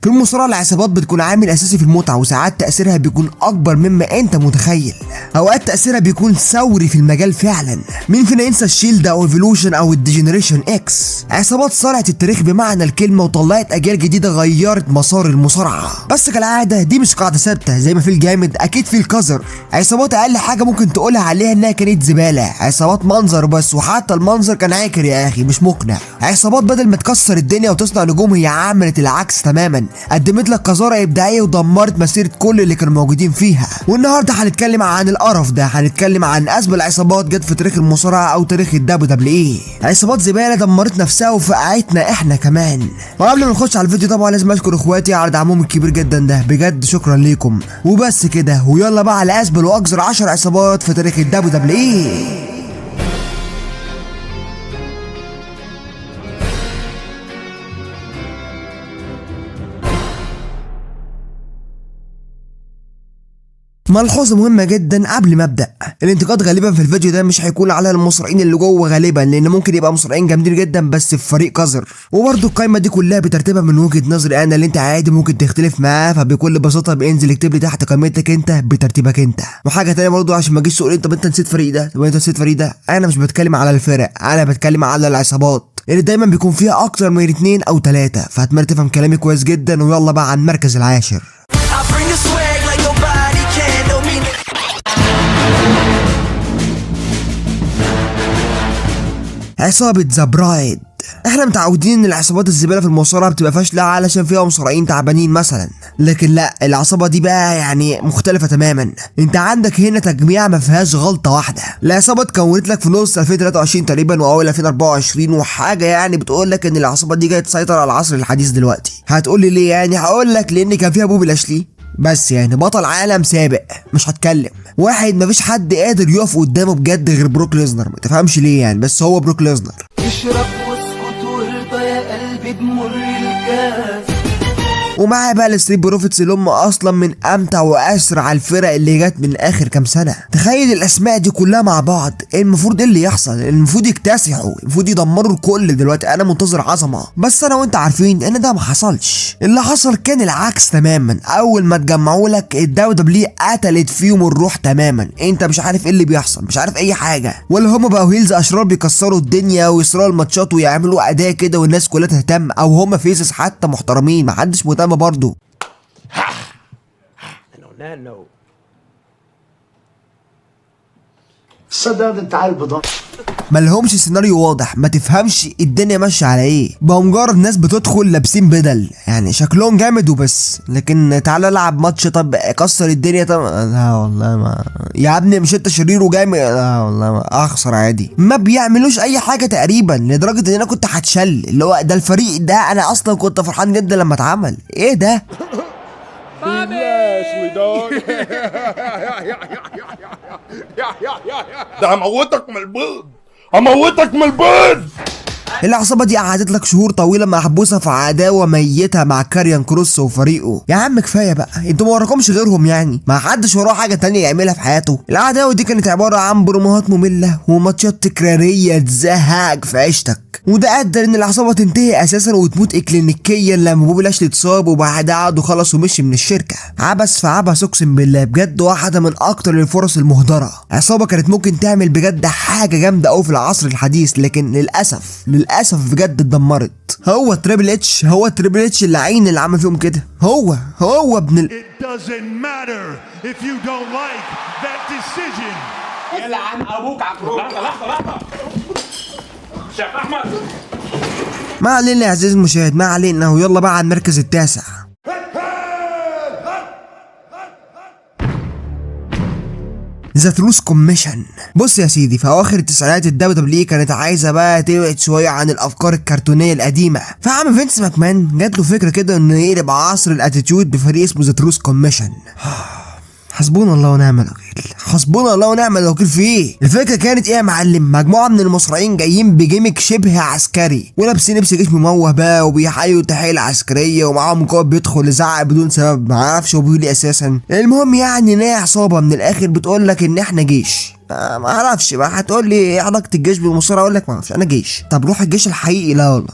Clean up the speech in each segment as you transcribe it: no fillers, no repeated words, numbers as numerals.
في المصارعة العصابات بتكون عامل اساسي في المتعة، وساعات تاثيرها بيكون اكبر مما انت متخيل. اوقات تاثيرها بيكون ثوري في المجال فعلا. مين فينا ينسى ال Shield او Evolution او ال D-Generation X؟ عصابات صنعت التاريخ بمعنى الكلمة وطلعت اجيال جديدة غيرت مسار المصارعة. بس كالعادة دي مش قاعدة ثابته، زي ما في الجامد اكيد في القذر. عصابات اقل حاجة ممكن تقولها عليها انها كانت زباله، عصابات منظر بس، وحتى المنظر كان عاكر يا اخي، مش مقنع. عصابات بدل ما تكسر الدنيا وتصنع نجوم هي عملت العكس تماما، قدمت لك قذاره ابداعية ودمرت مسيره كل اللي كانوا موجودين فيها. والنهارده هنتكلم عن القرف ده، هنتكلم عن ازبل عصابات جت في تاريخ المصارعة او تاريخ ال WWE. عصابات زبالة دمرت نفسها وفقعتنا احنا كمان. وقبل ما نخش على الفيديو طبعا لازم اشكر اخواتي على دعمهم الكبير جدا ده، بجد شكرا ليكم. وبس كده، ويلا بقى على ازبل واقذر 10 عصابات في تاريخ ال WWE. ملحوظة مهمة جدا قبل ما ابدأ، الانتقاد غالبا في الفيديو ده مش هيكون على المصارعين اللي جوه غالبا، لان ممكن يبقى مصارعين جامدين جدا بس في فريق قذر. وبرده القايمة دي كلها بترتيبها من وجهة نظري انا، اللي انت عادي ممكن تختلف معاه، فبكل بساطة بانزل اكتب لي تحت قائمتك انت بترتيبك انت. وحاجة تانية برضه عشان ما تجيش تقول طب انت نسيت فريق ده، طب انت نسيت فريق ده، انا مش بتكلم على الفرق، انا بتكلم على العصابات اللي دايما بيكون فيها اكتر من 2 أو 3. فاتمنى تفهم كلامي كويس جدا، ويلا بقى على المركز العاشر. عصابة The Pride. احنا متعودين ان العصابات الزبالة في المصارعة بتبقى فاشلة علشان فيها مصارعين تعبانين مثلا، لكن لا، العصابة دي بقى يعني مختلفة تماما. انت عندك هنا تجميع ما فيهاش غلطة واحدة. العصابة اتكونت لك في نص 2023 تقريبا واول 2024، وحاجة يعني بتقول لك ان العصابة دي جاية تسيطر على العصر الحديث دلوقتي. هتقول لي ليه يعني؟ هقول لك لان كان فيها بوبي لاشلي، بس يعني بطل عالم سابق مش هتكلم، واحد مفيش حد قادر يقف قدامه بجد غير بروك ليزنر، ما تفهمش ليه يعني، بس هو بروك ليزنر. اشرب واسكت وارضى يا قلبي بمر الكاس. ومعاه بقى ال Street Profits اللي هم اصلا من امتع واسرع الفرق اللي جت من اخر كام سنة. تخيل الاسماء دي كلها مع بعض، المفروض ايه اللي يحصل؟ المفروض يكتسحوا، المفروض يدمروا الكل دلوقتي. انا منتظر عظمه، بس انا وانت عارفين ان ده ما حصلش. اللي حصل كان العكس تماما. اول ما اتجمعوا لك ال WWE قتلت فيهم الروح تماما، انت مش عارف ايه اللي بيحصل، مش عارف اي حاجة، ولا هم بقوا heels اشرار بيكسروا الدنيا ويسرقوا الماتشات ويعملوا اداء كده والناس كلها تهتم، او هم faces حتى محترمين محدش مهتم برضه. صدق انت عيل بضان. ملهمش سيناريو واضح، ما تفهمش الدنيا ماشية على ايه، بقوا مجرد ناس بتدخل لابسين بدل يعني شكلهم جامد وبس. لكن تعالى العب ماتش، طب كسر الدنيا، طب لا والله ما يا ابني مش انت شرير وجامد، لا والله ما اخسر عادي. ما بيعملوش اي حاجة تقريبا، لدرجة ان انا كنت هتشل، اللي هو ده الفريق ده انا اصلا كنت فرحان جدا لما اتعمل، ايه ده؟ ده هموتك من البيض، هموتك من البيض. العصابة دي قعدت لك شهور طويلة محبوسة في عداوة ميتة مع كاريان كروس وفريقه. يا عم كفاية بقى، انتوا ما وراكمش غيرهم يعني، ما حدش وراه حاجة تانية يعملها في حياته. العداوة دي كانت عبارة عن بروموهات مملة وماتشات تكرارية تزهقك في عيشتك، وده ادى ان العصابة تنتهي اساسا وتموت اكلينيكيا لما بوبي لاشلي اتصاب وبعدها قعد وخلص ومشي من الشركة. عبس في عبس، اقسم بالله بجد واحدة من اكتر الفرص المهدرة. عصابة كانت ممكن تعمل بجد حاجة جامدة قوي في العصر الحديث، لكن للاسف بجد اتدمرت. هو Triple H، هو Triple H اللعين اللي عمل فيهم كده، هو ابن ال... It doesn't matter if you don't like that decision. يلعن ابوك عكروك. لحظة لحظة لحظة شيخ احمد. ما علينا يا عزيزي المشاهد، ما علينا، ويلا بقى على المركز التاسع. The Truth Commission. بص يا سيدي، في اواخر التسعينات ال WWE كانت عايزه بقى تبعد شوية عن الافكار الكرتونيه القديمة، فعم فينس ماكمان جات له فكرة كده انه يقلب عصر ال Attitude بفريق اسمه The Truth Commission. حسبنا الله ونعم الوكيل، حسبنا الله ونعم الوكيل. في ايه؟ الفكرة كانت ايه يا معلم؟ مجموعة من المصارعين جايين ب gimmick شبه عسكري، ولابسين لبس جيش مموه بقى، وبيحيوا التحية العسكرية، ومعاهم قائد بيدخل يزعق بدون سبب، ما اعرفش هو بيقول ايه اساسا. المهم يعني ان هي عصابة من الاخر بتقول لك ان احنا جيش، ما اعرفش بقى. هتقول لي ايه علاقة الجيش بالمصارعه؟ اقول لك ما اعرفش، انا جيش. طب روح الجيش الحقيقي. لا والله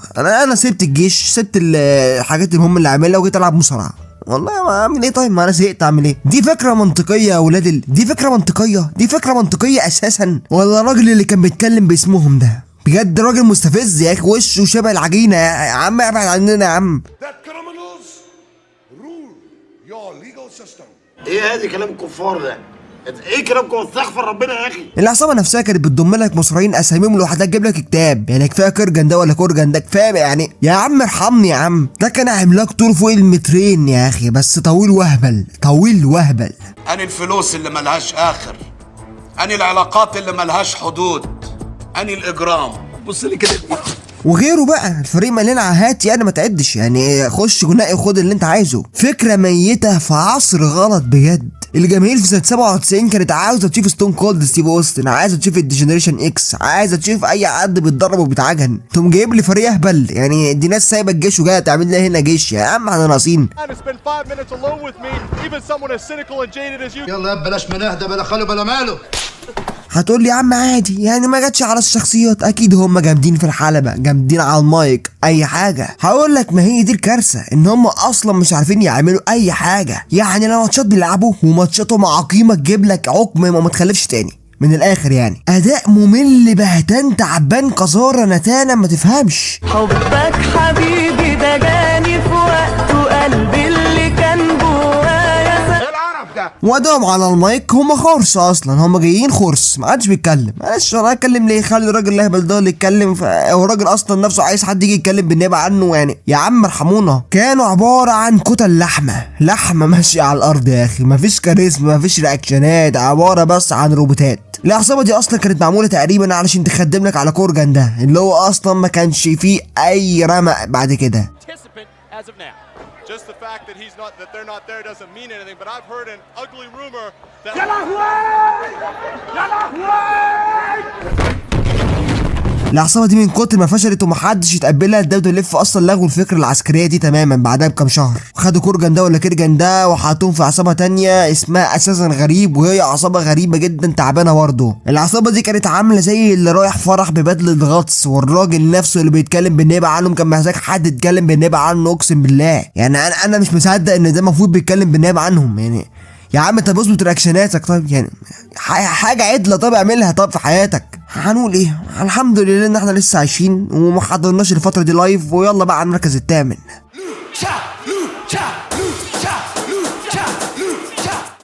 انا سبت الجيش، سبت الحاجات المهمة اللي عاملها وجيت العب مصارعه. والله ما اعمل ايه طيب، ما انا زهقت، اعمل ايه؟ دي فكرة منطقية يا ولاد دي فكرة منطقية، دي فكرة منطقية اساسا؟ ولا الراجل اللي كان بيتكلم باسمهم ده بجد راجل مستفز يا اخي، وشه شبه العجينة. يا عم ابعد عننا يا عم. That criminals rule your legal system. ايه هذه كلام الكفار ده؟ ايه كلامكم؟ استغفر ربنا يا اخي. العصابة نفسها كانت بتضم لك مصارعين اساميهم لوحدها تجيب لك كتاب، يعني كفاية كيرجن ده ولا كورجن ده كفاية يعني. يا عم ارحمني يا عم، ده كان عملاق طوله فوق المترين يا اخي، بس طويل وهبل، طويل وهبل. أنا الفلوس اللي ملهاش آخر، أنا العلاقات اللي ملهاش حدود، أنا الإجرام. بص لي كده. وغيره بقى، الفريق مليان عاهات يعني، ما تعدش يعني، خش ونقي خد اللي انت عايزه. فكرة ميته في عصر غلط بجد. الجماهير في سنة 97 كانت عاوزه تشوف ستون كولد ستيف اوستن، عايزه تشوف ال D-Generation X، عايزه تشوف اي حد بيتضرب وبيتعجن. تقوم جايب لي فريق اهبل يعني، دي ناس سايبه الجيش وجاية تعمل لنا هنا جيش. يا عم احنا ناقصين. And spend 5 minutes alone with me, even someone as cynical and jaded as you. يلا يا بلاش منهدة بلا خاله بلا ماله. هتقول لي يا عم عادي يعني، ما جاتش على الشخصيات، اكيد هم جامدين في الحلبة، جامدين على المايك، اي حاجة. هقول لك ما هي دي الكارثة، ان هم اصلا مش عارفين يعملوا اي حاجة. يعني لا ماتشات بيلعبوا، وماتشاتهم عقيمة تجيب لك عقم وما تخلفش تاني من الاخر يعني. اداء ممل بهتان تعبان قذاره نتانه ما تفهمش. حبك حبيبي ده جاني في وقته، قلبي اللي كان جوايا. وادائهم على المايك هم خرس اصلا، هم جايين خرس، ما حدش بيتكلم. معلش انا اتكلم ليه؟ خلي الراجل الاهبل ده اللي يتكلم. هو الراجل اصلا نفسه عايز حد يجي يتكلم بالنيابة عنه يعني. يا عم ارحمونا. كانوا عبارة عن كتل لحمه، لحمه ماشية على الارض يا اخي، مفيش كاريزما، مفيش reaction ات، عبارة بس عن روبوتات. العصابة دي اصلا كانت معمولة تقريبا علشان تخدم لك على كورجان ده، اللي هو اصلا ما كانش فيه اي رمق بعد كده. As of now. Just the fact that he's not, that they're not there doesn't mean anything, but I've heard an ugly rumor that يا لهوي يا لهوي. العصابة دي من كتر ما فشلت ومحدش يتقبلها، ال WWF اصلا لغوا الفكرة العسكرية دي تماما بعدها بكام شهر. خدوا كورجان ده ولا كيرجان ده وحطوهم في عصابة تانية اسمها اساسا غريب، وهي عصابة غريبة جدا تعبانة برضه. العصابة دي كانت عامله زي اللي رايح فرح ببدله غطس، والراجل نفسه اللي بيتكلم بالنيابة عنهم كان محتاج حد يتكلم بالنيابة عنه، اقسم بالله. يعني انا مش مصدق ان ده المفروض بيتكلم بالنيابة عنهم يعني. يا عم طب اظبط reaction اتك طيب، يعني حاجة عدله طب اعملها طب في حياتك. هنقول ايه؟ الحمد لله ان احنا لسه عايشين وما حضرناش الفترة دي live. ويلا بقى على المركز الثامن،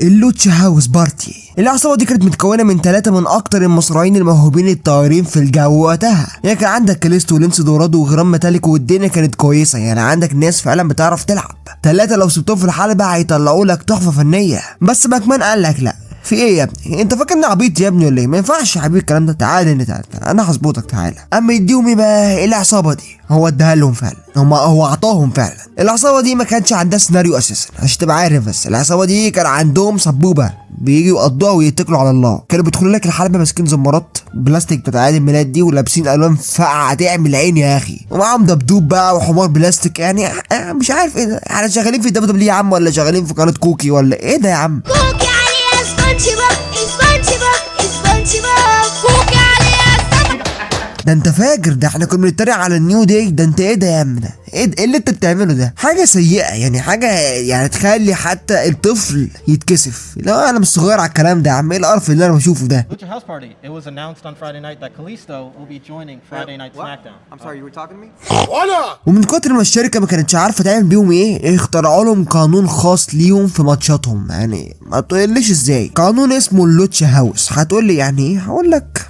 ال Lucha House Party. العصابة دي كانت متكونه من 3 من اكتر المصارعين الموهوبين الطايرين في الجو وقتها. يعني كان عندك كاليستو ولينس دورادو وغرام ميتاليكو، والدنيا كانت كويسة، يعني عندك ناس فعلا بتعرف تلعب. 3 لو سبتهم في الحلبة هيطلعوا لك تحفة فنية. بس ماكمان قال لك لا، في ايه يا ابني؟ انت فاكرني عبيط يا ابني ولا ايه؟ ما ينفعش يا حبيبي الكلام ده، تعالى هنا، تعالى، انا هظبطك، تعالى. اما يديهم ايه بقى العصابة دي؟ هو اداها لهم فعلا، هو اعطاهم فعلا. العصابة دي ما كانش عندها سيناريو اساسا عشان تبقى عارف، بس العصابة دي كان عندهم سبوبه بييجوا يقضوها ويتكلوا على الله. كانوا بيدخلوا لك الحلبة ماسكين زمارات بلاستيك بتاعت عيد الميلاد دي، ولابسين الوان فقعه تعمل عين يا اخي، ومعاهم دبدوب بقى وحمار بلاستيك. يعني مش عارف ايه ده، احنا شغالين في WWE يا عم ولا شغالين في قناة كوكي ولا ايه ده يا عم؟ كوكي عليها سبونج بوب، سبونج بوب، سبونج بوب، كوكي عليها. ده انت فاجر، ده احنا كنا بنتريق على ال New Day، ده انت ايه ده يا عم؟ ده ايه اللي انت بتعمله ده؟ حاجة سيئه يعني، حاجة يعني تخلي حتى الطفل يتكسف. لا انا مش صغير على الكلام ده يا عم، ايه القرف اللي انا بشوفه ده؟ Lucha House Party. It was announced on Friday night that Kalisto will be joining Friday Night SmackDown. I'm sorry, you were talking to me? ومن كتر ما الشركة ما كانتش عارفه تعمل بيهم ايه، اخترعوا لهم قانون خاص ليهم في ماتشاتهم. يعني ما تقوليش ازاي، قانون اسمه ال Lucha House. هتقول لي يعني ايه؟ هقول لك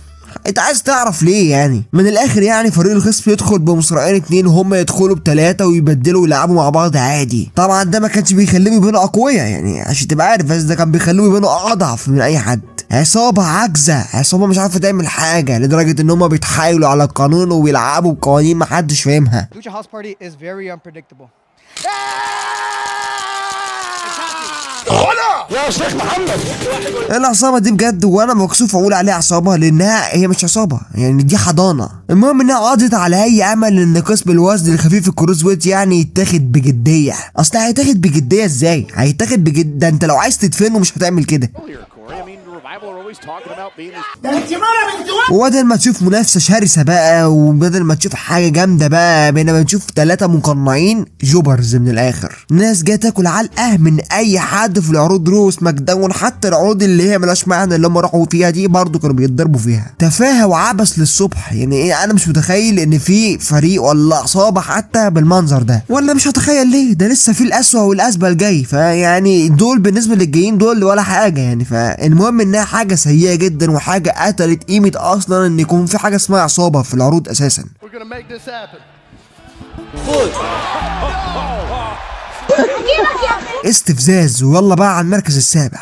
انت عايز تعرف ليه يعني. من الاخر يعني فريق الخصم يدخل بمصارعين 2 وهم يدخلوا ب3 ويبدلوا ويلعبوا مع بعض عادي. طبعا ده ما كانش بيخليهم يبانوا اقوياء يعني عشان تبقى عارف، بس ده كان بيخليهم يبانوا اضعف من اي حد. عصابة عاجزه، عصابة مش عارفه تعمل حاجة، لدرجة ان هم بيتحايلوا على القانون وبيلعبوا بقوانين ما حدش فاهمها. Lucha House Party is very unpredictable. يا شيخ محمد. العصابة دي بجد وانا مكسوف اقول عليها عصابة لانها هي مش عصابة، يعني دي حضانة. المهم انها قضت على اي امل ان قسم الوزن الخفيف ال cruiserweight يعني يتاخد بجدية. اصل هيتاخد بجدية ازاي؟ هيتاخد بجد؟ ده انت لو عايز تدفنه مش هتعمل كده. وبدل ما تشوف منافسه شرسة بقى، وبدل ما تشوف حاجة جامدة بقى، بينما تشوف 3 مقنعين jobbers من الاخر. ناس جاية تاكل علقه من اي حد في العروض Raw SmackDown، حتى العروض اللي هي ملهاش معنى اللي هم راحوا فيها دي برضو كانوا بيتضربوا فيها. تفاهه وعبث للصبح. يعني ايه، انا مش متخيل ان في فريق ولا عصابة حتى بالمنظر ده، ولا مش هتخيل ليه، ده لسه في الاسوأ والاسبل جاي. فيعني دول بالنسبة للجايين دول ولا حاجة يعني. فالمهم انها حاجة سيئه جدا وحاجه قتلت قيمة اصلا ان يكون في حاجة اسمها عصابة في العروض اساسا. استفزاز. ويلا بقى على المركز السابع.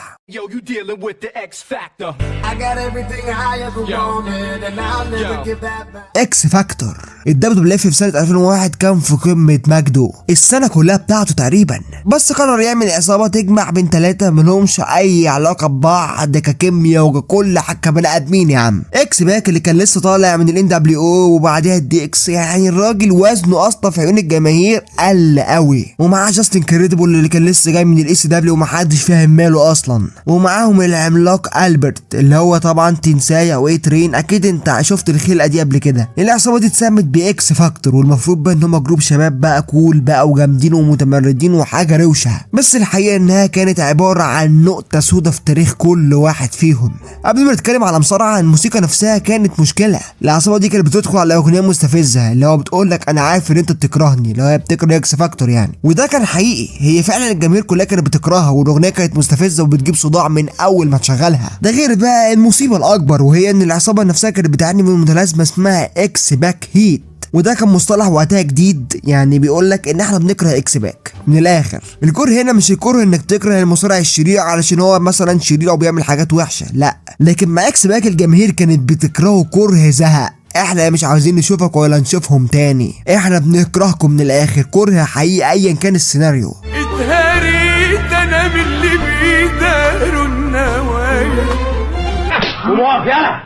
X Factor. ال WWF في سنة 2001 كان في قمة مجده السنة كلها بتاعته تقريبا، بس قرر يعمل عصابة تجمع بين 3 ملهمش أي علاقة ببعض ككيمياء وككل حاجة، كبني آدمين يا عم. إكس باك اللي كان لسه طالع من ال NWO وبعديها ال DX، يعني الراجل وزنه أصلا في عيون الجماهير قل قوي. ومعاه جاستن كريدبل اللي كان لسه جاي من ال ECW ومحدش فاهم ماله أصلا. ومعاهم العملاق ألبرت اللي هو طبعا تنساي أو A-Train، أكيد أنت شفت الخلقة دي قبل كده. العصابة دي اتسمت ب X Factor، والمفروض بقى ان هم group شباب بقى cool بقى وجامدين ومتمردين وحاجه روشه، بس الحقيقة انها كانت عبارة عن نقطة سودة في تاريخ كل واحد فيهم. قبل ما نتكلم على مصارعه، الموسيقى نفسها كانت مشكلة. العصابة دي كانت بتدخل على اغنية مستفزة اللي هو بتقول لك انا عارف ان انت بتكرهني، اللي هو بتكره X Factor يعني، وده كان حقيقي، هي فعلا الجماهير كلها كانت بتكرهها، والاغنية كانت مستفزة وبتجيب صداع من اول ما تشغلها. ده غير بقى المصيبة الاكبر، وهي ان العصابة نفسها كانت بتعاني من متلازمة اسمها X-Pac hate، وده كان مصطلح وقتها جديد، يعني بيقول لك ان احنا بنكره اكس باك من الاخر. الكره هنا مش الكره انك تكره المصارع الشرير علشان هو مثلا شرير او بيعمل حاجات وحشة، لا، لكن مع اكس باك الجماهير كانت بتكرهه كره زهق. احنا مش عاوزين نشوفك ولا نشوفهم تاني، احنا بنكرهكم من الاخر، كره حقيقي ايا كان السيناريو. اتهريت انا من اللي بيداروا النوايا.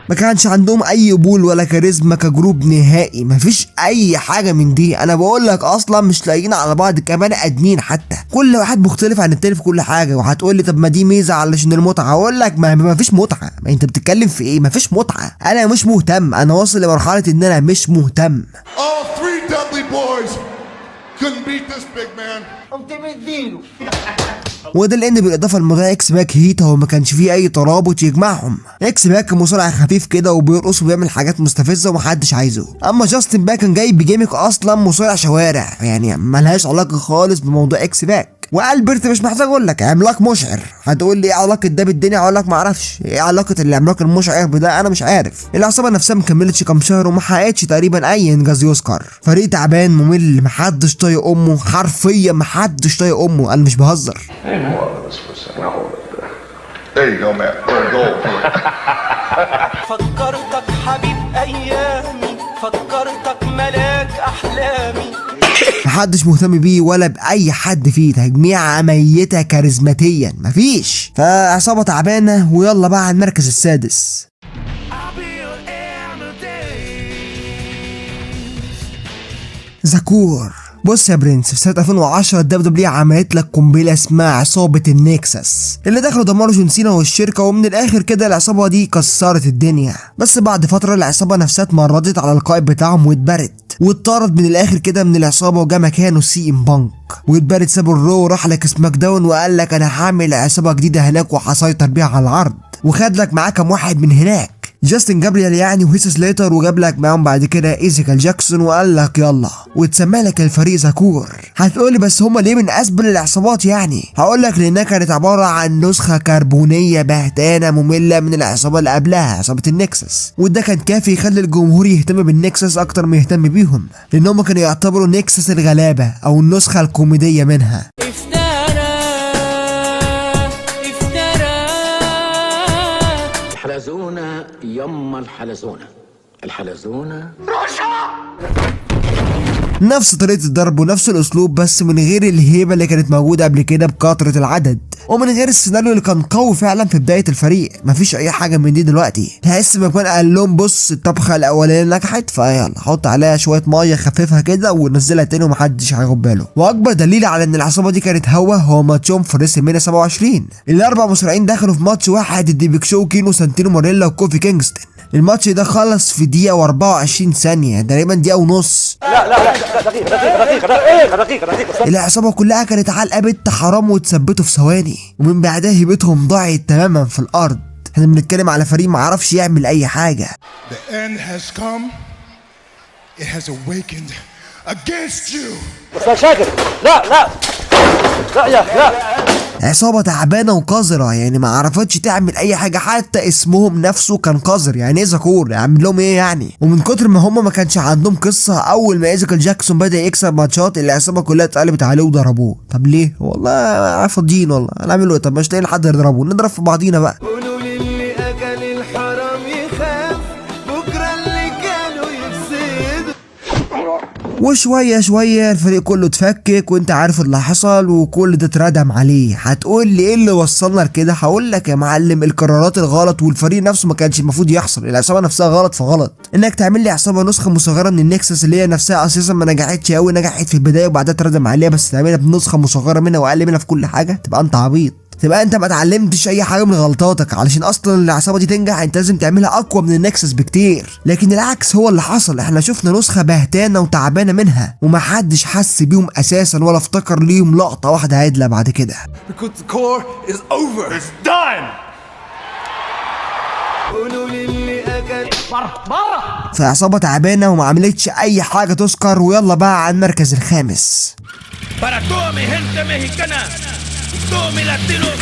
ما كانش عندهم اي قبول ولا كاريزما ك group نهائي، مفيش اي حاجة من دي. انا بقول لك اصلا مش لاقيين على بعض كبني ادمين حتى، كل واحد مختلف عن التاني في كل حاجة. وهتقول لي طب ما دي ميزة علشان المتعة، هقول لك ما فيش متعه، ما انت بتتكلم في ايه؟ ما فيش متعه. انا مش مهتم، انا واصل لمرحلة ان انا مش مهتم. All three Dudley boys couldn't beat this big man. وده لان بالاضافة لموضوع اكس باك hate هو ما كانش فيه اي ترابط يجمعهم. اكس باك مصارع خفيف كده وبيرقص وبيعمل حاجات مستفزة ومحدش عايزه، اما جاستن باك كان جاي ب gimmick اصلا مصارع شوارع، يعني ملهاش علاقة خالص بموضوع اكس باك. والبرت مش محتاج اقول لك عملاق مشعر، هتقول لي ايه علاقة ده بالدنيا؟ اقول لك ما اعرفش ايه علاقة العملاق المشعر بده، انا مش عارف. العصابة نفسها ما كملتش كام شهر وما حققتش تقريبا اي انجاز يذكر. فريق تعبان ممل، محدش طايق امه، حرفيا محدش طايق امه، انا مش بهزر. فكرتك حبيب ايامي، فكرتك ملاك احلامي. محدش مهتم بيه ولا باي حد فيه، تجميعة ميتة كاريزماتيا مفيش. فعصابة تعبانة. ويلا بقى على المركز السادس. The Corre. بص يا برنس، في سنة 2010 ال WWE عملت لك قنبلة اسمها عصابة ال Nexus اللي دخلوا دمروا جون سينا والشركة، ومن الآخر كده العصابة دي كسرت الدنيا. بس بعد فترة العصابة نفسها اتمردت على القائد بتاعهم واتبرت، واتطرد من الآخر كده من العصابة، وجا مكانه سي ام بانك. واتبرت ساب ال Raw وراح لك SmackDown وقال لك أنا هعمل عصابة جديدة هناك وهسيطر بيها على العرض، وخد لك معاه كام واحد من هناك، جاستن جابريال يعني وهيث سليتر، وجاب لك معاهم بعد كده ايزيكال جاكسون، وقال لك يلا، واتسمى لك الفريق The Corre. هتقولي بس هما ليه من اسبل العصابات يعني؟ هقول لك لانها كانت عبارة عن نسخه كربونيه بهتانه مملة من العصابة اللي قبلها، عصابة ال Nexus، وده كان كافي يخلي الجمهور يهتم بال Nexus اكتر ما يهتم بيهم، لان هما كانوا يعتبروا Nexus الغلابة او النسخة الكوميدية منها. الحلزونة يما الحلزونة الحلزونة. نفس طريقة الضرب ونفس الأسلوب، بس من غير الهيبة اللي كانت موجودة قبل كده بكثرة العدد. ومن غير السيناريو اللي كان قوي فعلا في بداية الفريق. مفيش اي حاجة من دي دلوقتي. تحس ماكمان قال لهم بص الطبخة الاولانية نجحت، فيلا حط عليها شوية مية خففها كده ونزلها تاني ومحدش هياخد باله. واكبر دليل على ان العصابة دي كانت هوا هو ماتشهم في ريسل مانيا 27. الاربع مصارعين دخلوا في ماتش واحد ضد بيج شو، كينو، سانتينو ماريلا وكوفي كينجستون. الماتش ده خلص في دقيقة و24 ثانية، تقريبا دقيقة ونص. لا لا لا، دقيقة دقيقة دقيقة دقيقة دقيقة. العصابة كلها كانت علقة بنت حرام وتثبتوا في ثواني، ومن بعدها هيبتهم ضاعت تماما في الأرض. احنا بنتكلم على فريق معرفش يعمل أي حاجة. The end has come. It has awakened against you. استاذ شاكر، لا لا لا يا لا. عصابة تعبانة وقذرة، يعني ما عرفتش تعمل أي حاجة، حتى اسمهم نفسه كان قذر. يعني إيه The Corre؟ أعمل لهم إيه يعني؟ ومن كتر ما هم ما كانش عندهم قصة، أول ما إيزيكل جاكسون بدأ يكسب ماتشات العصابة كلها اتقلبت عليه وضربوه. طب ليه؟ والله فاضيين والله، هنعمل إيه؟ طب مش لاقيين حد يضربه، نضرب في بعضينا بقى. قولوا للي أكل الحرام يخاف بكرة اللي كانوا يفسدوا. وشوية شوية الفريق كله اتفكك، وانت عارف اللي حصل، وكل ده اتردم عليه. هتقول لي ايه اللي وصلنا لكده؟ هقول لك يا معلم، القرارات الغلط، والفريق نفسه ما كانش المفروض يحصل. العصابة نفسها غلط في غلط. انك تعمل لي عصابة نسخه مصغرة من ال Nexus اللي هي نفسها اساسا ما نجحتش قوي، نجحت في البداية وبعدها اتردم عليها، بس تعملها بنسخه مصغرة منها واقل منها في كل حاجة، تبقى انت عبيط، تبقى انت ما اتعلمتش اي حاجة من غلطاتك. علشان اصلا العصابة دي تنجح انت لازم تعملها اقوى من ال Nexus بكتير، لكن العكس هو اللي حصل. احنا شفنا نسخه بهتانه وتعبانه منها، ومحدش حس بيهم اساسا ولا افتكر ليهم لقطة واحدة عدله بعد كده. Because the Corre is over. It's done. قولوا للي أكل بره بره. فعصابه تعبانة وما عملتش اي حاجة تذكر. ويلا بقى على المركز الخامس. Para toda mi gente mexicana y todos mis latinos,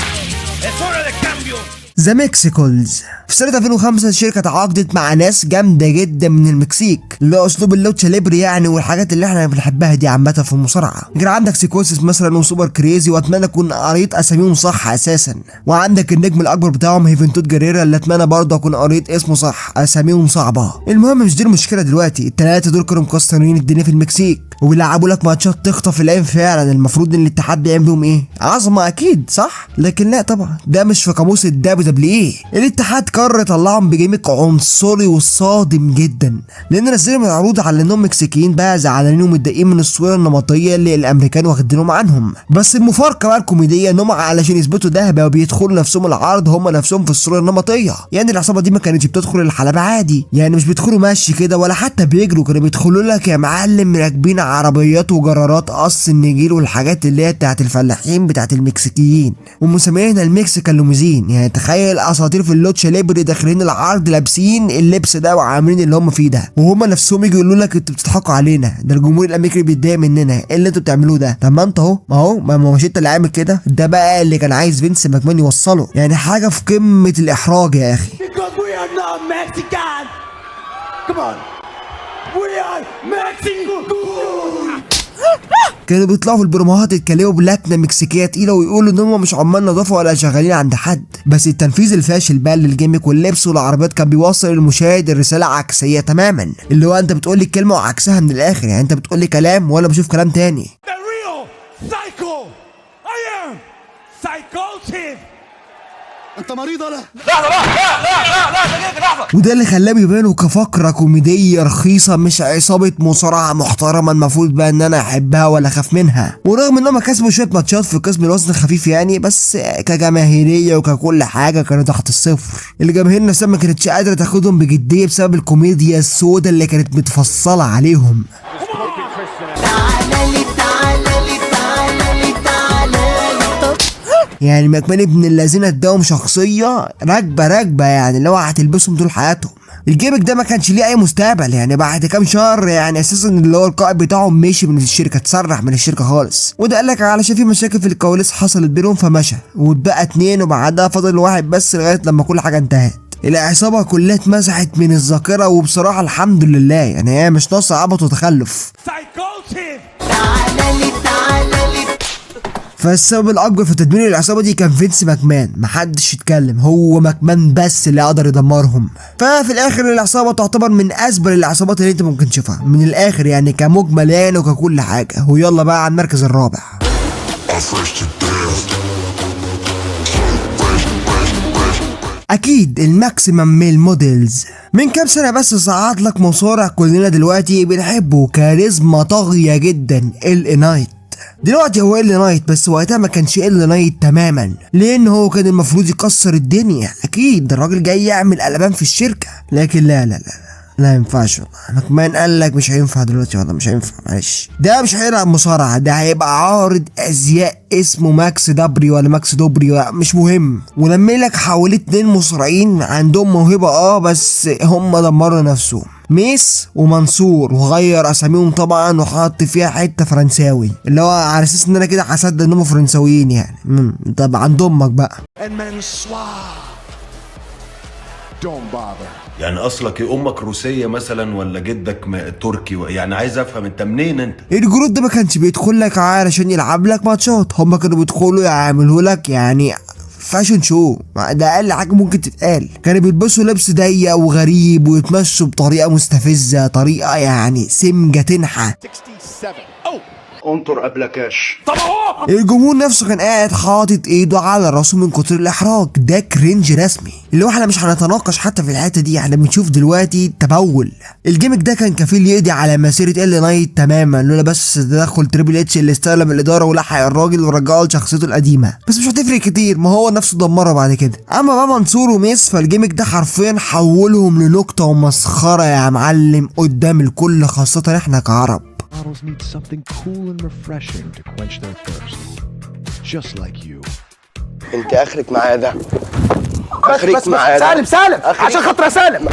es hora de cambio. The Mexicools. في سنة 2005 الشركة تعاقدت مع ناس جامدة جدا من المكسيك، اللي هو اسلوب ال lucha libre يعني، والحاجات اللي احنا بنحبها دي عامة في المصارعة. غير عندك سيكوسيس مثلا وسوبر كريزي، واتمنى اكون قريت اساميهم صح اساسا. وعندك النجم الاكبر بتاعهم هيفنتوت جريرا، اللي اتمنى برضه اكون قريت اسمه صح، اساميهم صعبة. المهم مش دي المشكلة دلوقتي، الثلاثة دول كانوا مكسرين الدنيا في المكسيك وبيلعبوا لك ماتشات تخطف العين فعلا. المفروض ان الاتحاد بيعمل بيهم ايه؟ عظمة اكيد صح؟ لكن لا طبعا، ده مش في قاموس ال WWE. الاتحاد قرر يطلعهم ب gimmick عنصري وصادم جدا، لان نزلوا العروض على انهم مكسيكيين بقى زعلانين ومتضايقين من الصورة النمطية اللي الامريكان واخدينهم عنهم. بس المفارقة بقى الكوميدية انهم علشان يثبتوا ده بقوا بيدخلوا نفسهم العرض هم نفسهم في الصورة النمطية. يعني العصابة دي ما كانتش بتدخل الحلبة عادي، يعني مش بيدخلوا مشي كده ولا حتى بيجروا، كانوا بيدخلوا لك يا معلم راكبين عربيات وجرارات قص النجيل والحاجات اللي هي بتاعت الفلاحين بتاعت المكسيكيين، ومسمينها ال Mexican limousine. يعني تخيل اساطير في ال lucha libre داخلين العرض لابسين اللبس ده وعاملين اللي هم فيه ده، وهم نفسهم يجوا يقولوا لك انتوا بتضحكوا علينا، ده الجمهور الامريكي بيتضايق مننا، ايه اللي انتوا بتعملوه ده؟ طب ما انت اهو، ما هو ما مش انت اللي عامل كده. ده بقى اللي كان عايز فينس ماكمان يوصله، يعني حاجة في قمة الاحراج يا اخي. Because we are not Mexican. Come on. We are Mexico. كانوا بيطلعوا في البروموهات يتكلموا بلكنه مكسيكيه تقيلة ويقولوا ان هم مش عمال نظافة ولا شغالين عند حد. بس التنفيذ الفاشل بقى لل gimmick واللبس والعربيات كان بيوصل للمشاهد الرسالة عكسية تماما، اللي هو انت بتقول لي الكلمة وعكسها من الاخر، يعني انت بتقول لي كلام وانا بشوف كلام تاني. The real psycho. I am psychotic. انت مريض ولا؟ لحظة لا لا لا لا دقيقة لحظة. وده اللي خلاه بيبانوا كفقرة كوميدية رخيصة، مش عصابة مصارعة محترمة المفروض بقى ان انا احبها ولا اخاف منها. ورغم انهم كسبوا شوية ماتشات في قسم الوزن الخفيف يعني، بس كجماهيرية وككل حاجة كانوا تحت الصفر. الجماهير نفسها ما كانتش قادرة تاخدهم بجدية بسبب الكوميديا السوداء اللي كانت متفصلة عليهم. تعالى لي تعالى لي تعالى لي تعالى لي. يعني ماكمان ابن الذين اداهم شخصية راكبة راكبة، يعني اللي هو هتلبسهم طول حياتهم. ال gimmick ده ما كانش ليه اي مستقبل، يعني بعد كام شهر يعني اساسا اللي هو القائد بتاعهم مشي من الشركة، اتسرح من الشركة خالص. وده قال لك علشان في مشاكل في الكواليس حصلت بينهم فمشى، واتبقى 2 وبعدها فاضل واحد بس لغاية لما كل حاجة انتهت. العصابة كلها اتمسحت من الذاكرة، وبصراحة الحمد لله، يعني هي مش ناقصه عبط وتخلف. Psychotic. تعالى لي تعالى لي. فالسبب الاكبر في تدمير العصابة دي كان فينس ماكمان، محدش يتكلم، هو ماكمان بس اللي قدر يدمرهم. ففي الاخر العصابة تعتبر من ازبل العصابات اللي انت ممكن تشوفها من الاخر، يعني كمجمل يعني وككل حاجة. ويلا بقى على المركز الرابع. اكيد ال Maximum Male Models. من كام سنة بس صعد لك مصارع كلنا دلوقتي بنحبه، كاريزما طاغية جدا، LA Knight. دلوقتي هو LA Knight، بس وقتها ما كانش LA Knight تماما، لان هو كان المفروض يكسر الدنيا، اكيد الراجل جاي يعمل قلبان في الشركة، لكن لا لا لا لا ينفعش والله. ماكمان قال لك مش هينفع دلوقتي والله، مش هينفع، معلش، ده مش هيلعب مصارعه، ده هيبقى عارض ازياء اسمه ماكس دبري ولا ماكس دوبري، مش مهم. ولما لك حوالي 2 مصارعين عندهم موهبة بس هم دمروا نفسهم، ميس ومنصور، وغير اساميهم طبعا وحط فيها حتة فرنساوي، اللي هو على اساس ان انا كده هصدق انهم فرنساويين يعني. طب عند امك بقى. يعني اصلك ايه، امك روسية مثلا ولا جدك تركي؟ يعني عايز افهم انت منين انت. ال group ده ما كانش بيدخل لك علشان يلعب لك ماتشات، هم كانوا بيدخلوا يعملوا لك يعني fashion show، ده اقل حاجة ممكن تتقال. كانوا بيلبسوا لبس ضيق وغريب ويتمشوا بطريقة مستفزة، طريقه يعني سمجه تنحى. انطر قبل كاش. طب اهو الجمهور نفسه كان قاعد حاطط ايده على راسه من كتر الاحراج. ده cringe رسمي، اللي هو احنا مش هنتناقش حتى في الحتة دي، احنا بنشوف دلوقتي تبول. ال gimmick ده كان كفيل يقضي على مسيره LA Knight تماما، لولا بس تدخل Triple H اللي استلم الادارة ولحق الراجل ورجعه لشخصيته القديمة، بس مش هتفرق كتير، ما هو نفسه دمرها بعد كده. اما بقى منصور وميس، فال gimmick ده حرفيا حولهم لنكته ومسخره يا معلم قدام الكل، خاصة احنا كعرب. Models need something cool and refreshing to quench their thirst, just like you. انت اخرك معايا ده، اخرك معايا ده. سالم سالم عشان خاطر سالم.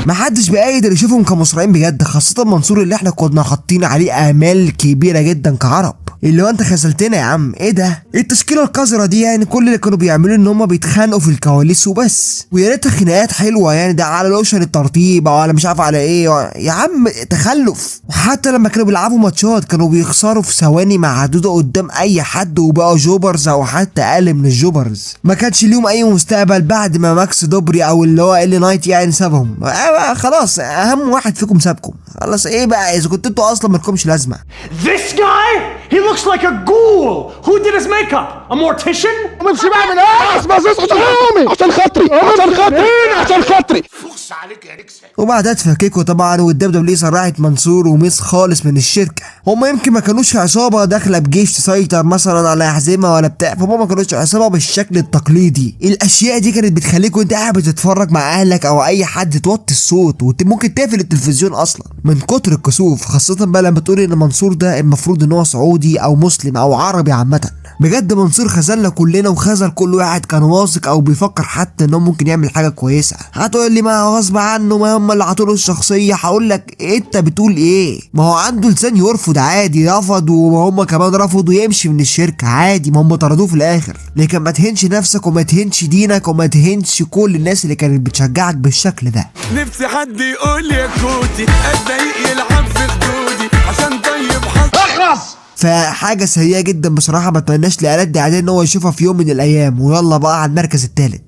محدش بقى يقدر يشوفهم كمصارعين بجد، خاصة منصور اللي احنا كنا حاطين عليه امال كبيرة جدا كعرب، اللي هو انت خذلتنا يا عم، ايه ده؟ التشكيلة القذرة دي يعني كل اللي كانوا بيعملوه ان هم بيتخانقوا في الكواليس وبس، ويا ريتها خناقات حلوة يعني، ده على لوشن الترطيب او على مش عارف على ايه، يا عم تخلف. وحتى لما كانوا بيلعبوا ماتشات كانوا بيخسروا في ثواني معدودة قدام اي حد، وبقوا jobbers او حتى اقل من ال jobbers. ما كانش ليهم اي مستقبل بعد ما ماكس دوبري او اللي هو LA Knight يعني سابهم، خلاص اهم واحد فيكم سابكم، خلاص ايه بقى اذا كنتوا انتوا اصلا مالكمش لازمه. This guy, he looks like a ghoul. Who did his makeup? A mortician? امشي بقى من هنا، بس عشان امي، عشان خاطري، عشان خاطري، عشان خاطري. فخس عليك يا نكسة. وبعدها اتفككوا طبعا، وال WWE سرحت منصور وميس خالص من الشركة. هم يمكن ما كانوش عصابة داخله بجيش تسيطر مثلا على احزمة ولا بتاع، فهم ما كانوش عصابة بالشكل التقليدي. الاشياء دي كانت بتخليك وانت قاعد بتتفرج مع اهلك او اي حد توطي الصوت، وممكن تقفل التلفزيون اصلا من كتر الكسوف، خاصة بقى لما تقول ان منصور ده المفروض ان هو سعودي او مسلم او عربي عامة. بجد منصور خذلنا كلنا، وخذل كل واحد كان واثق او بيفكر حتى ان هو ممكن يعمل حاجة كويسة. هتقول لي ما غصب عنه، ما هم اللي عطوله الشخصية، هقول لك انت بتقول ايه؟ ما هو عنده لسان يرفض عادي، رفض وهم كمان رفضوا يمشي من الشركة عادي، ما هم طردوه في الاخر. لكن ما تهنش نفسك وما تهنش دينك وما تهنش كل الناس اللي كانت بتشجعك بالشكل ده. نفسي حد يقول يا كوتي اتضايق يلعب في خدودي عشان طيب حظ اخلص. فحاجة سيئة جدا بصراحة، ما اتمناش لألد أعدائي ان هو يشوفها في يوم من الايام. ويلا بقى على المركز الثالث.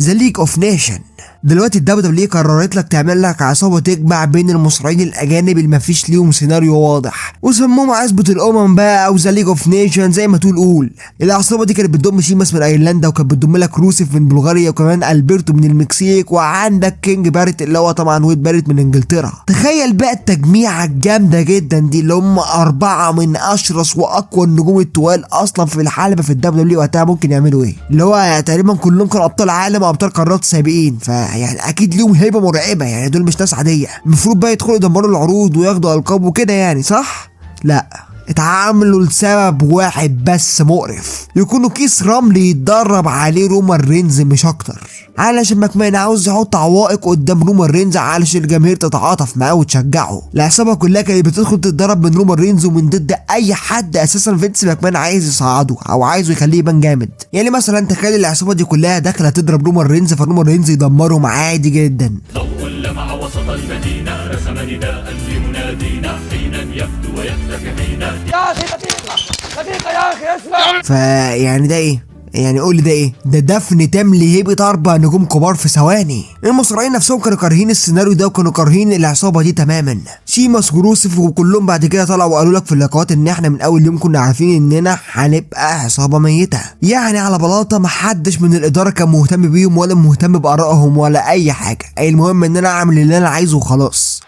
The League of Nations. دلوقتي ال WWE قررت لك تعمل لك عصابة تجمع بين المصارعين الاجانب اللي مفيش ليهم سيناريو واضح، وسموهم عصبه الامم بقى او The League of Nations زي ما تقول قول. العصابة دي كانت بتضم شيماس من ايرلندا، وكانت بتضم لك روسيف من بلغاريا، وكمان البرتو من المكسيك، وعندك كينج باريت اللي هو طبعا ويد باريت من انجلترا. تخيل بقى التجميعه الجامدة جدا دي اللي هم 4 من اشرس واقوى النجوم التوال اصلا في الحلبة في ال WWE وقتها، ممكن يعملوا ايه؟ اللي هو تقريبا كلهم كانوا ابطال عالم وابطال قارات سابقين، ف يعني اكيد ليهم هيبة مرعبة، يعني دول مش ناس عادية، المفروض بقى يدخلوا يدمروا العروض وياخدوا القاب وكده يعني، صح؟ لا، اتعاملوا لسبب واحد بس مقرف، يكونوا كيس رمل يتدرب عليه رومان رينز مش اكتر، علشان ماكمان عاوز يحط عوائق قدام رومان رينز علشان الجماهير تتعاطف معاه وتشجعه. العصابة كلها كانت بتدخل تتدرب من رومان رينز ومن ضد اي حد اساسا فينس ماكمان عايز يصعده او عايزه يخليه يبان جامد. يعني مثلا تخيل العصابة دي كلها داخله تضرب رومان رينز، فرومان رينز يدمرهم عادي جدا. ضوء لمع وسط المدينة، رسم نداء لمنادينا، حينا يبدو ويختفي حينا. يا اخي دقيقة دقيقة يا اخي اسمع. فيعني ده ايه؟ يعني قول لي ده ايه؟ ده دفن تام لهيبه 4 نجوم كبار في ثواني. المصارعين نفسهم كانوا كارهين السيناريو ده وكانوا كارهين العصابة دي تماما. شيماس وروسف وكلهم بعد كده طلعوا وقالوا لك في اللقاءات ان احنا من اول يوم كنا عارفين اننا هنبقى عصابة ميته. يعني على بلاطة محدش من الادارة كان مهتم بيهم ولا مهتم بارائهم ولا اي حاجة، المهم ان انا اعمل اللي انا عايزه وخلاص.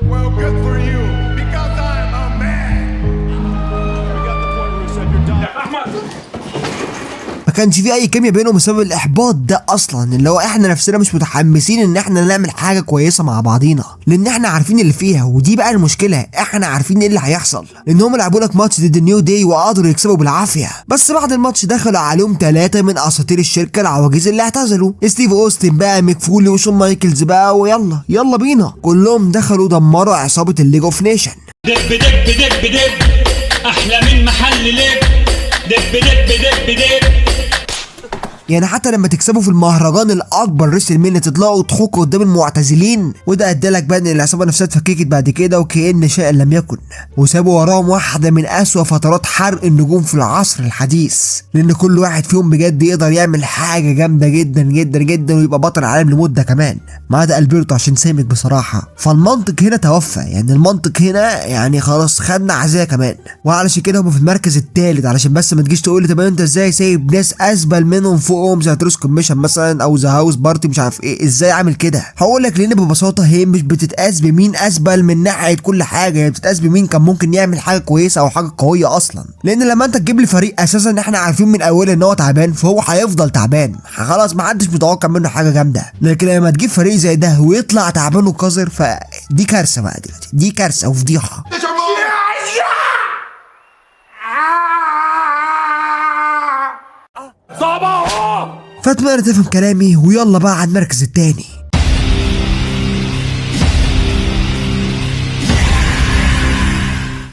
ما كانش في اي كيمياء بينهم بسبب الاحباط ده اصلا، اللي هو احنا نفسنا مش متحمسين ان احنا نعمل حاجة كويسة مع بعضينا، لان احنا عارفين اللي فيها، ودي بقى المشكلة، احنا عارفين ايه اللي هيحصل. لان هم لعبوا لك ماتش ضد New Day وقدروا يكسبوا بالعافية، بس بعد الماتش دخلوا عليهم 3 من اساطير الشركة العواجيز اللي اعتزلوا، ستيف اوستن بقى، ميك فولي، وشون مايكلز بقى، ويلا يلا بينا، كلهم دخلوا دمروا عصابة ال League of Nations. دب دب دب دب احلى من محل لب دب دب دب دب. يعني حتى لما تكسبوا في المهرجان الاكبر WrestleMania تطلعوا تحكوا قدام المعتزلين، وده ادالك بقى ان العصابة نفسها اتفككت بعد كده وكأن شيء لم يكن، وسابوا وراهم واحدة من اسوأ فترات حرق النجوم في العصر الحديث، لان كل واحد فيهم بجد يقدر يعمل حاجة جامدة جدا جدا جدا ويبقى بطل العالم لمدة كمان، ما عدا البرتو عشان سامت بصراحة. فالمنطق هنا توفى، يعني المنطق هنا يعني خلاص خدنا عزايه كمان، وعلشان كده هم في المركز الثالث، علشان بس ما تجيش تقول لي طب انت ازاي سايب ناس ازبل منهم فوقهم زي Truth Commission مثلا او The House Party مش عارف ايه، ازاي عامل كده؟ هقول لك لان ببساطة هي مش بتتقاس بمين ازبل من ناحية كل حاجة، هي بتتقاس بمين كان ممكن يعمل حاجة كويسة او حاجة قوية اصلا. لان لما انت تجيب لي فريق اساسا احنا عارفين من اوله ان هو تعبان، فهو هيفضل تعبان خلاص، ما حدش متوقع منه حاجة جامدة. لكن لما تجيب فريق زي ده ويطلع تعبان وقذر، فدي كارثة بقى دلوقتي، دي كارثة وفضيحه. فاتمنى تفهم كلامي، ويلا بقى على المركز التاني.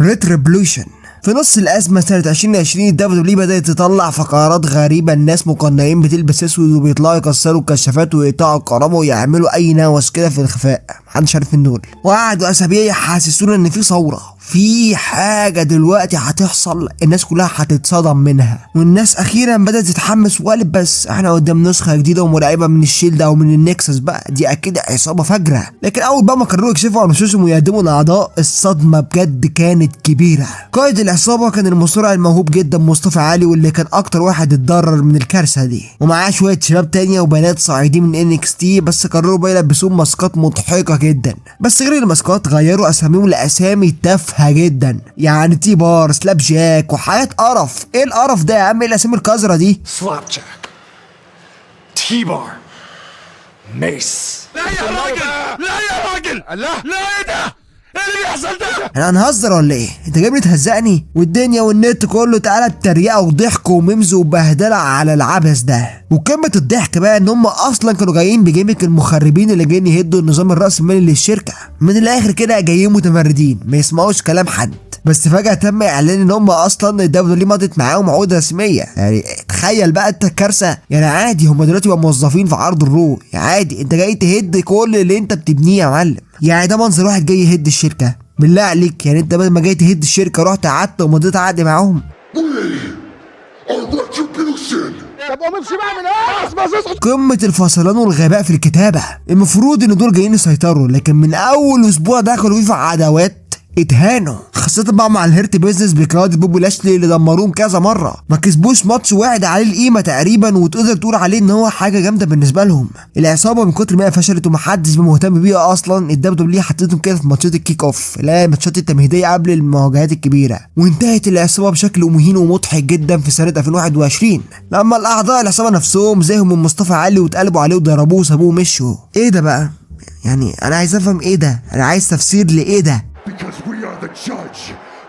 Retribution. في نص الازمة سنة 2020 ال WWE بدات تطلع فقرات غريبة، الناس مقنعين بتلبس اسود وبيطلعوا يكسروا الكشافات ويقطعوا الكهرباء ويعملوا اي نوس كده في الخفاء، محدش عارف مين دول، وقعدوا اسابيع يحسسونا ان في ثورة، في حاجة دلوقتي هتحصل الناس كلها هتتصدم منها، والناس اخيرا بدات تتحمس وقالت بس احنا قدام نسخه جديدة ومرعبه من ال Shield او من ال Nexus بقى، دي اكيد عصابة فجره. لكن اول بقى ما قرروا يكشفوا عن وشوشهم ويقدموا الاعضاء، الصدمة بجد كانت كبيرة. قائد العصابة كان المصارع الموهوب جدا مصطفى علي، واللي كان اكتر واحد اتضرر من الكارثة دي، ومعاه شوية شباب تانية وبنات صاعدين من NXT، بس قرروا بقى يلبسوهم ماسكات مضحكة جدا. بس غير الماسكات غيروا اساميهم لاسامي تافهة جدا، يعني T-Bar، Slapjack، وحاجات قرف. ايه القرف ده يا عم؟ ايه الاسامي القذرة دي؟ Slapjack، T-Bar، Mace. لا يا راجل، لا يا راجل، لا لا، ايه ده؟ ايه اللي بيحصل ده؟ احنا هنهزر ولا ايه؟ انت جايبني تهزقني؟ والدنيا والنت كله اتقلب تريقه وضحك و memes وبهدله على العبث ده. وقمة الضحك بقى ان هم اصلا كانوا جايين ب gimmick المخربين اللي جايين يهدوا النظام الرأسمالي للشركة، من الاخر كده جايين متمردين ما يسمعوش كلام حد. بس فجأة تم اعلان ان هم اصلا ال WWE مضت معاهم عقود رسمية، يعني تخيل بقى انت الكارثة. يعني عادي هم دلوقتي بقوا موظفين في عرض ال Raw، يعني عادي انت جاي تهد كل اللي انت بتبنيه يا معلم. يعني ده منظر واحد جاي يهد الشركة؟ بالله عليك، يعني انت بدل ما جاي تهد الشركة رحت قعدت ومضيت عقد معاهم. طب قوم امشي بقى من هنا، بس اسكت. قمة الفصلان والغباء في الكتابة. المفروض ان دول جايين يسيطروا، لكن من اول اسبوع دخلوا في عداوات اتهانوا، خاصة بقى مع ال Hurt Business بقيادة بوبي لاشلي اللي دمروهم كذا مرة، ما كسبوش ماتش واحد عليه القيمة تقريبا، وتقدر تقول عليه ان هو حاجة جامدة بالنسبة لهم. العصابة من كتر ما هي فشلت ومحدش مهتم بيها اصلا، ال WWE حطيتهم كده في ماتشات ال kick off، لا الماتشات التمهيدية قبل المواجهات الكبيرة. وانتهت العصابة بشكل مهين ومضحك جدا في سنة 2021 لما الاعضاء العصابة نفسهم زهقوا من مصطفى علي واتقلبوا عليه وضربوه وسابوه ومشوا. ايه ده بقى؟ يعني انا عايز افهم ايه ده، انا عايز تفسير لايه ده. Because we are the judge,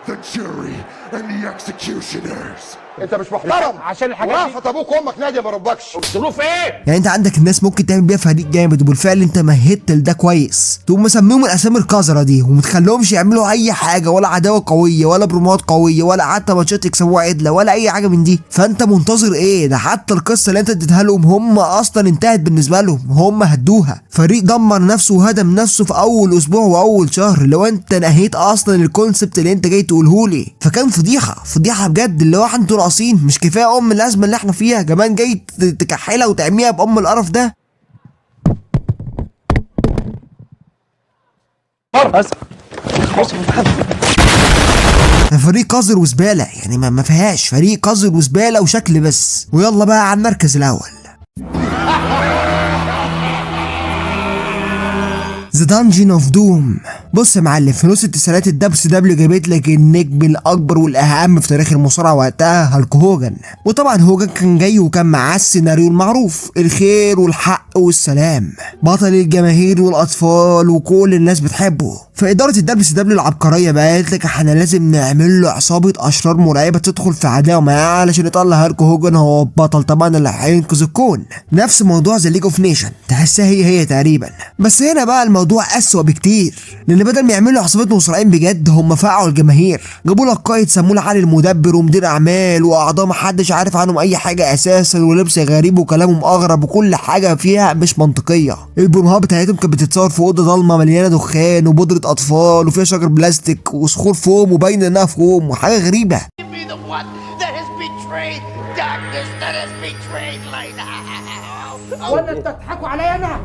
the jury, and the executioners. انت مش محترم عشان الحاجات دي. ورافض ابوك وامك نادي ما ربكش. ظروف ايه؟ يعني انت عندك الناس ممكن تعمل بيها فريق جامد، وبالفعل انت مهدت لده كويس، تقوم مسميهم الاسامي القذرة دي ومتخليهمش يعملوا اي حاجة، ولا عداوة قوية ولا برومات قوية ولا حتى ماتشات يكسبوها عدله ولا اي حاجة من دي. فانت منتظر ايه؟ ده حتى القصة اللي انت اديتها لهم هم اصلا انتهت بالنسبة لهم، هم هدوها. فريق دمر نفسه وهدم نفسه في اول اسبوع واول شهر، لو انت نهيت اصلا ال concept اللي انت جاي تقوله لي. فكان فضيحة فضيحة بجد، اللي هو انتوا ناقصين؟ مش كفاية ام الازمة اللي احنا فيها، كمان جاي تكحلها وتعميها بام القرف ده. فريق قذر وزباله، يعني ما فيهاش، فريق قذر وزباله وشكل بس. ويلا بقى على المركز الاول، The Dungeon of Doom. بص يا معلم، في نص التسعينات ال WCW جابت لك النجم الاكبر والاهم في تاريخ المصارعة وقتها، هالك هوجن. وطبعا هوجن كان جاي وكان معاه السيناريو المعروف، الخير والحق والسلام، بطل الجماهير والاطفال وكل الناس بتحبه. فاداره ال WCW العبقرية بقى قالت لك احنا لازم نعمل له عصابة اشرار مرعبة تدخل في عداوة معاه علشان يطلع هالك هوجن هو البطل طبعا اللي هينقذ الكون. نفس موضوع The League of Nations، تحسها هي هي تقريبا، بس هنا بقى الموضوع اسوأ بكتير، لان بدل ما يعملوا عصابات مصارعين بجد هم فقعوا الجماهير. جابوا لك قائد سموه علي المدبر ومدير اعمال واعضاء محدش عارف عنهم اي حاجة اساسا، ولبس غريب وكلامهم اغرب وكل حاجة فيها مش منطقية. البروموهات بتاعتهم كانت بتتصور في اوضة ضلمة مليانة دخان وبودره اطفال وفيها شجر بلاستيك وصخور فوم وباينه انها فوم وحاجه غريبة. ولا بتضحكوا عليا انا؟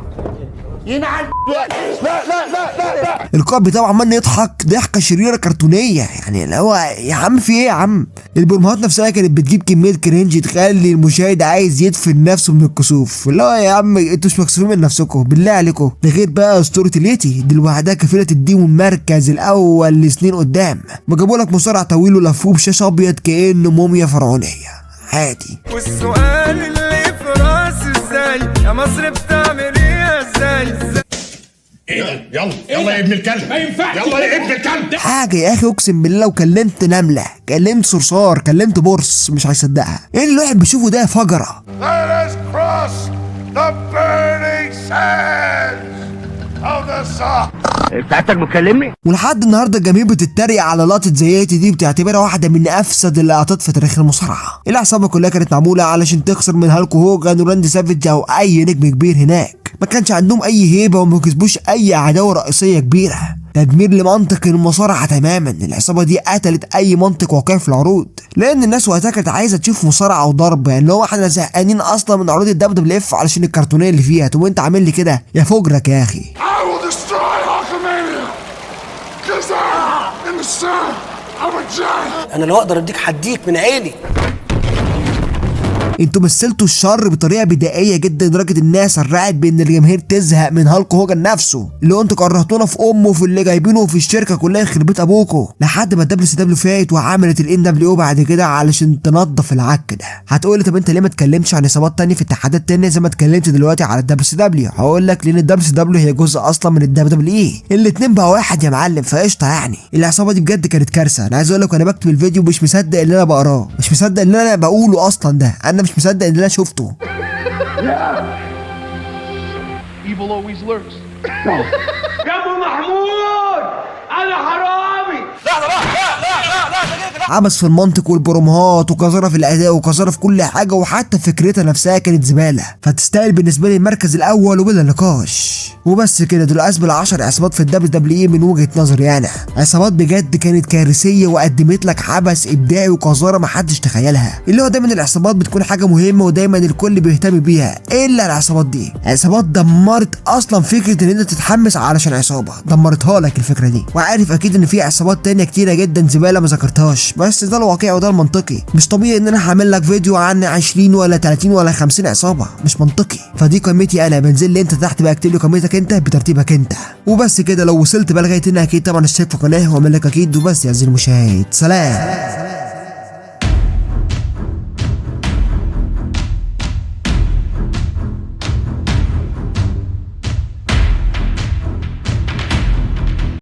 ينعل. لا لا لا لا لا. القائد بتاعه عمال يضحك ضحكه شريرة كرتونيه، يعني اللي هو يا عم في ايه يا عم. البروموهات نفسها كانت بتجيب كمية cringe تخلي المشاهد عايز يدفن نفسه من الكسوف، اللي هو يا عم انتوا مش مكسوفين من نفسكم بالله عليكم. ده غير بقى اسطورة اليتي دي لوحدها كفيله تديهم المركز الاول لسنين قدام. ما جابوا لك مصارع طويل ولفوه بشاشة ابيض كانه موميا فرعونيه عادي. والسؤال اللي في راسي ازاي يا مصر بتعمل ايه ازاي؟ ايه ده؟ يلا يلا يا ابن الكلب، ما ينفعش، يلا يا ابن الكلب. حاجة يا اخي اقسم بالله لو كلمت نملة، كلمت صرصار، كلمت برص مش هيصدقها. ايه اللي الواحد بيشوفه ده فجره؟ Let us cross the burning sands of the Sahara. ساعتك بتكلمني؟ ولحد النهارده الجماهير بتتريق على لقطة زي دي وبتعتبرها واحدة من افسد اللقطات في تاريخ المصارعة. العصابة كلها كانت معمولة علشان تخسر من هالك هوجان وراندي سافيج او اي نجم كبير هناك، ما كانش عندهم اي هيبة وما كسبوش اي عداوة رئيسية كبيرة. تدمير لمنطق المصارعة تماما، العصابة دي قتلت اي منطق واقعي في العروض، لان الناس وقتها كانت عايزه تشوف مصارعه وضرب، يعني اللي هو احنا زهقانين اصلا من عروض ال WWF علشان الكرتونيه اللي فيها. طب وانت عامل لي كده يا فجرك يا اخي. انا لو اقدر اديك هديك من عيني. انتوا مثلتوا الشر بطريقة بدائية جدا لدرجة الناس سرعت بان الجماهير تزهق من هالك هوجن نفسه، اللي هو انتوا كرهتونا في امه وفي اللي جايبينه وفي الشركة كلها يخرب بيت ابوكوا. لحد ما ال WCW فات وعملت ال NWO بعد كده علشان تنظف العك ده. هتقولي طب انت ليه ما اتكلمتش عن عصابات تانية في اتحادات تانية زي ما اتكلمت دلوقتي على ال WCW؟ هقول لك لان ال WCW هي جزء اصلا من ال WWE، الاتنين بقى واحد يا معلم، فقشطه يعني. العصابة دي بجد كانت كارثة. انا عايز اقول لك وانا بكتب الفيديو مش مصدق اللي انا بقراه، مش مصدق اللي انا بقوله اصلا، ده انا مش مصدق ان انا شفته. Evil always lurks. يا ابو محمود انا حرامي. لا لا لا لا لا. عبث في المنطق والبروموهات وقذاره في الاداء وقذاره في كل حاجة، وحتى فكرتها نفسها كانت زبالة، فتستاهل بالنسبة لي المركز الاول وبلا نقاش. وبس كده، دول اسبل 10 عصابات في ال WWE من وجهه نظري انا. عصابات بجد كانت كارثية وقدمت لك عبث ابداعي وقذاره محدش تخيلها. اللي هو دايما العصابات بتكون حاجة مهمة ودايما الكل بيهتم بيها، الا العصابات دي. عصابات دمرت اصلا فكرة ان انت تتحمس علشان عصابة، دمرتها لك الفكرة دي. وعارف اكيد ان في عصابات تانية كتيرة جدا زبالة ما ذكرتهاش، بس ده الواقع وده المنطقي. مش طبيعي ان انا هعمل لك فيديو عن 20 ولا 30 ولا 50 عصابة، مش منطقي. فدي قيمتي انا، بنزل لي انت تحت بقى اكتب لي قيمتك انت بترتيبك انت. وبس كده، لو وصلت بقى لغاية هنا اكيد طبعا اشترك في القناة واعمل لك اكيد. وبس يا عزيزي المشاهد، سلام.